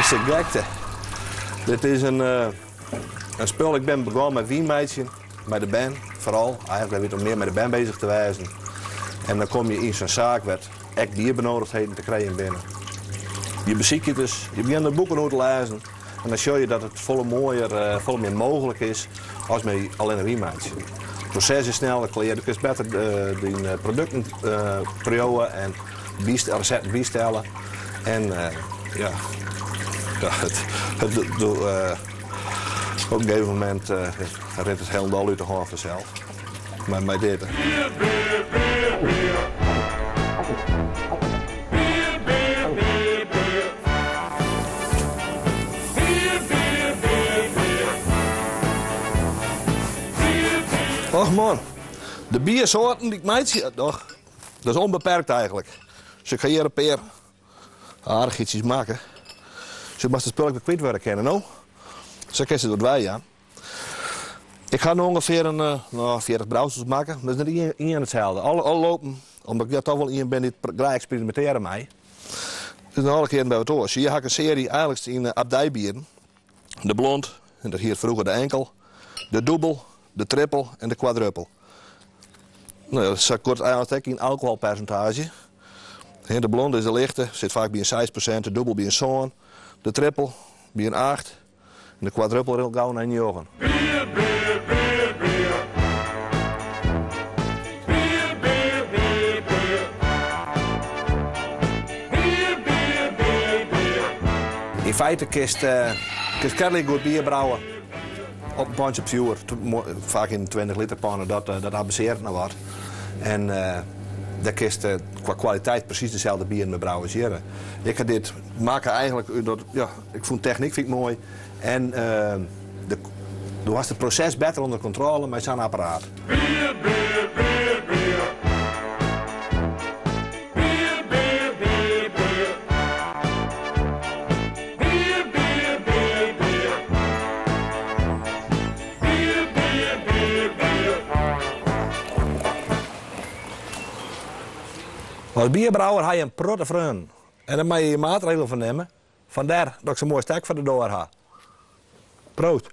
Is de gekte. Dit is in, uh, in spul. Ik ben begonnen met wyn meitsjen, mei de bern foaral. Eigentlik wie it om mear mei de bern beuzich te wêzen. En dan komme je yn sa'n saak wêr't ek bierbenodigdheden te krijen binne. Je besykje it dus, je begjinne der boeken oer te lêzen en dan sjogge je dat it folle moaier, eh, folle mear mooglik is as mei allinne wyn meitsje. It proses is sneller klear, do kinst better eh, dyn eh, produkten priuwe en resepten bystelle. En ja, het, het, op in gegeven momint rint it hielendal út de hân fansels. Mei, mei dit. Bier, bier, bier, bier. Bier, bier, bier, bier. Bier, bier, bier, bier. Bier, bier. Och man, de biersoarten dy't ik meitsje, doch, dat is ûnbeperkt eigentlik. Dus ik ha hjir in pear aardichheidsjes makke. Se moast it spul ek wer kwyt wurde kinne, no. Sa kinst it wat weijaan. Ik ha no ûngefear in no, 40 brousels makke. Dat is net ien, ien itselde. Alle, alle lopen, omdat ik ja, toch wol ien bin dy't graach eksperimintearje mei. Dus alle kearen by wat oars. Hjir ha ik in searje eigentlik yn abdijbieren. De blond, en dat hiet froeger de enkel. De dûbel, de trippel en de kwadruppel. No, sa koart eigentlik ek yn alkoholpersintaazje. De blonde is de lichte, sit faak by in 6%, de dûbel by in 7, de trippel by in 8 en de kwadruppel rint gau nei 9. Bier, bier, bier, bier. Bier, bier, bier, bier. Bier, bier, bier, bier. Yn feite kinst uh, kinst kennlik goed bier brouwe op in pantsje op fjoer. Faak yn 20 liter pannen, dat, dat abusearret noch wat. En uh, dêr kinst uh, kwa kwaliteit presys deselde bieren mei brouwe as hjir. Ik ha dit makke eigentlik dat, ja, ik fûn technyk fyn ik moai. En uh, de, do hast it proses better ûnder kontrôle mei sa'n apparaat. Bier, bier, bier, bier. Bier, bier, bier, bier. Bier, bier, bier, bier. Bier, bier, bier, bier. As bierbrouwer ha je in protte freonen. En dêr moatte je je maatregelen foar nimme. Fandêr dat ik sa'n moai stek foar de doar ha. Proost.